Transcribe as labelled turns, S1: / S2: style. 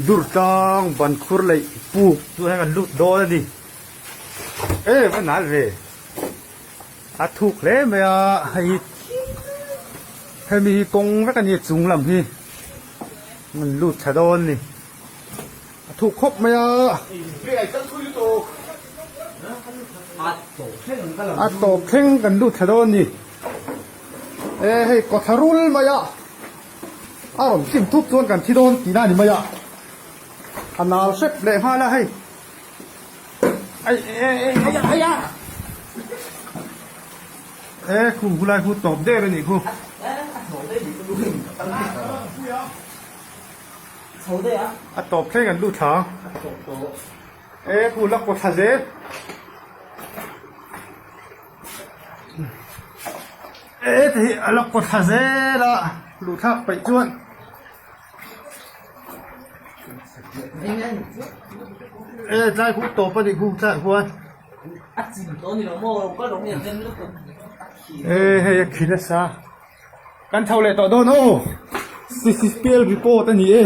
S1: Durtlang ban khur leih puk chu heng an lut dawn a ni. E va nal ve. A thuk hle mai a hei hi hemi hi kawng vek a ni a chung lam hi an lut thla dawn a ni. A thuk khawp mai a. A tawp thleng kan lut thla dawn a ni. E hei kawthla rul mai a. A rawn chim thup chuan kan thi dawn tihna a ni mai a. A nal hrep leh nghal a hei. Ai e e ai a ai a. E khu hulai khu tawp der a nih khu. A tawp thleng an lut thla. E khu la kaw thla zel. E ti hi a la kaw thla zel a luh thlak peih chuan. E tlai khu tawp a nih khu tlai khuan. E hei a khi nasa. Kan tho leh tawh dawn aw. Ccpl report a ni e.